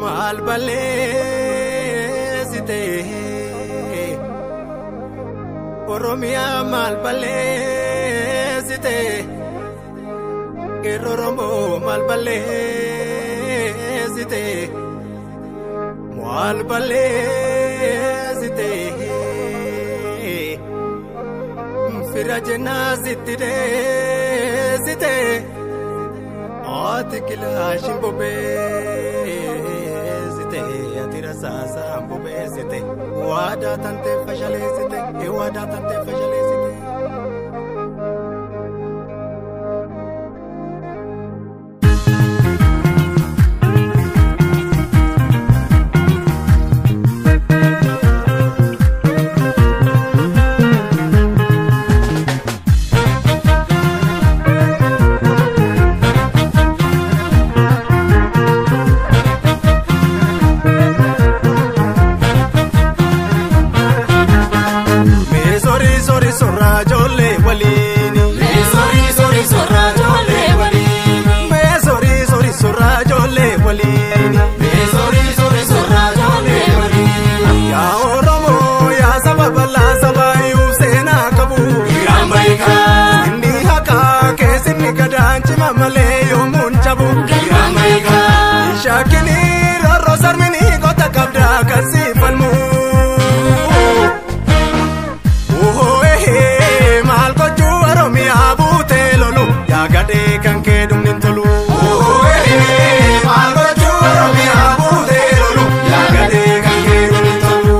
Maal balleessite Oromiyaa maal balleessite Qeerroo Oromoo maal balleessite maal balleessite Fira jennaa sitti deessite Ati kilaashin bobeessite ati rasaasaan bobeessite waadaa tantee fashaleessite waadaa tantee fashaleessite. Shaakini roorroo sarmini goota qabdaa kan siifalmu. Maal gochuu Oromiyaa buutee lolu yaa gadhee kan kee dhumni hin tolu. Maal gochuu Oromiyaa buutee lolu yaa gadhee kan kee dhumni hin tolu.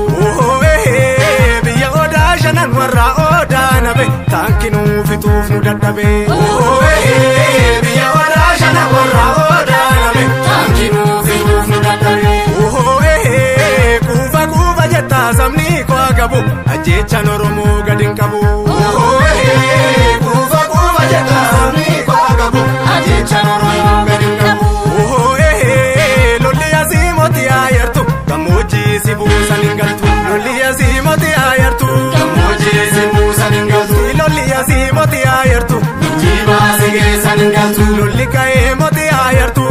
Biyya odaa shanan warra odaa nabe taankinuu fituuf nu dadhabe. Biyya odaa shanan warra odaa nabe. Kuufa kuufa jettaa sabni koo qabu ajjeechaan Oromoo gadi hin qabu. Kuufa kuufa jettaa sabni koo qabu ajjeechaan Oromoo gadi hin qabu. Lolli asii mootii ayartu gammoojjii si buusan hin galtu. Lolli asii mootii ayartu gammoojjii si buusan hin galtu. Lolli asii mootii ayartu jibaa si geessan hin galtu. Lolli ka'ee mootii ayartu.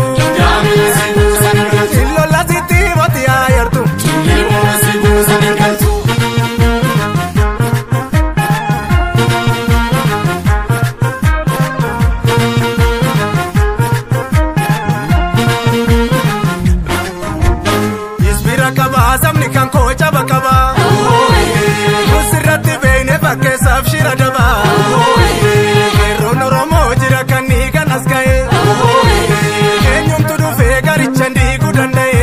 Lola sitti mootii ayartu. Isbira qabaa sabni kan koo caba qabaa. Sirratti beekne fakkeessaaf shira dabaa. Qeerroon Oromoo jira kan ni kan as ka'e. Eenyumtu dhufee garicha diiguu danda'e.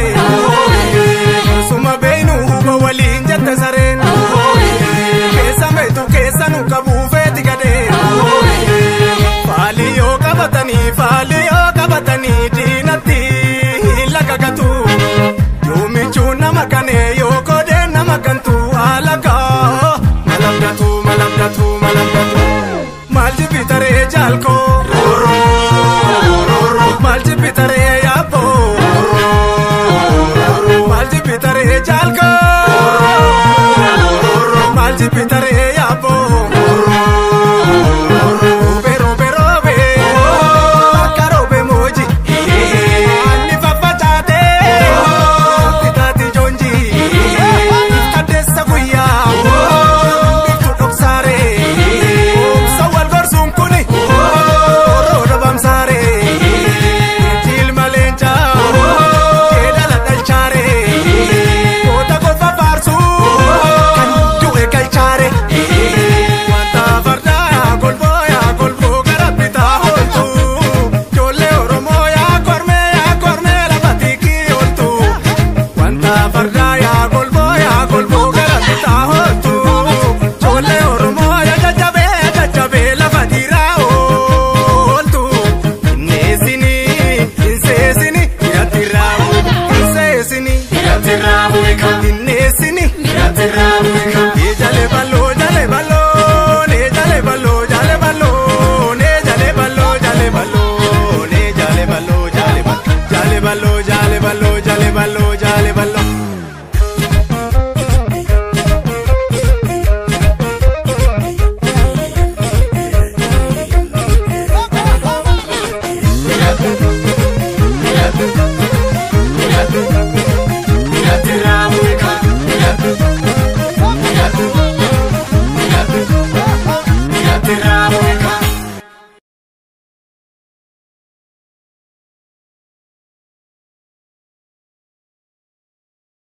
Suma beeknu huba waliin jette sareen. Keessa meetu keessa nu qabuu feeti gadhee. Faali yoo qabatanii faali yoo qabatanii diinatti lakkakatu. Yoo michuun nama kanee yoo kodeen nama kantu haala kaa. Malamdatu malamdatu malamdatu. Maal jibbitaree jaalkoo. Maal jibbitaree yaabboo. Maal jibbitaree jaalkoo. Maal jibbitaree yaabboo. Roobee roobee roobee akka roobee mooji. Anni faffacaatee bitaati joonji. Addeessa guyyaa biftu dhoksaaree. Obsa wal gorsuun kuni oroo dhabamsaaree. Ilma leencaa jeedala dhalchaaree. Goota kolfa faarsuu kan du'e galchaaree. Wanta fardaa golboo yaa golboo gara bitaa ooltu. Ijoollee Oromoo yaa kormee lafa tikii ooltu. Wanta fardaa yaa golboo gara bitaa ooltu. Ijoollee Oromoo yaa jajjabee jajjabee lafa dhiiraa ooltu. Inneesini inseesini biratti raabu inseesini biratti raabu inneesini biratti raabu. Ijaalee bal'oo jaalee bal'oo nee jaalee bal'oo jaalee bal'oo nee jaalee bal'oo jaalee bal'oo nee jaalee bal'oo jaalee bal'oo jaalee bal'oo jaalee bal'oo jaalee bal'oo.